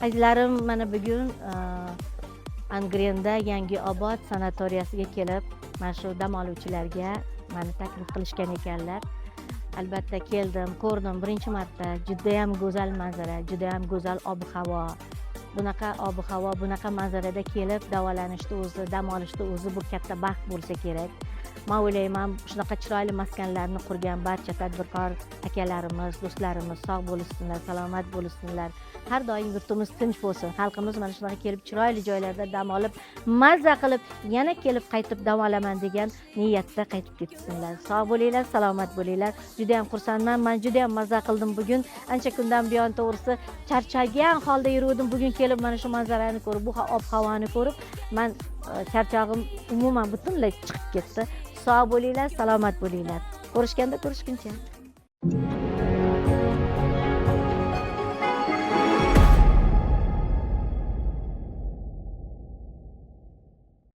Azizlarim, mana bugun Angrenda Yangi Obod sanatoriyasiga kelib, mana shu dam oluvchilarga mani taklif qilishgan ekanlar. Albatta keldim, ko'rdim birinchi marta. Judayam go'zal manzara, judayam go'zal ob havo. Bunaqa ob havo, bunaqa manzarada kelib davolanishni o'zi, dam olishni o'zi bu katta baxt bo'lsa kerak. Man o'ylayman, shunaqa chiroyli maskanlarni qurgan barcha tadbirkor akalarimiz, do'stlarimiz sog' bo'lsinlar, salomat bo'lsinlar. Har doim yurtimiz tinch bo'lsin, xalqimiz mana shunaqa kelib chiroyli joylarda dam olib, mazza qilib, yana kelib qaytib dam olaman degan niyatda qaytib ketsinlar. Sog' bo'linglar, salomat bo'linglar. Judayam xursandman, man judayam mazza qildim bugun. Ancha kundan buyon, to'g'risi, charchagan holda yuruvdim. Bugun kelib mana shu manzarani ko'rib, bu ob havoni ko'rib, man charchog'im umuman butunlay chiqib ketdi. Sog' bo'linglar, salomat bo'linglar, ko'rishganda ko'rishguncha.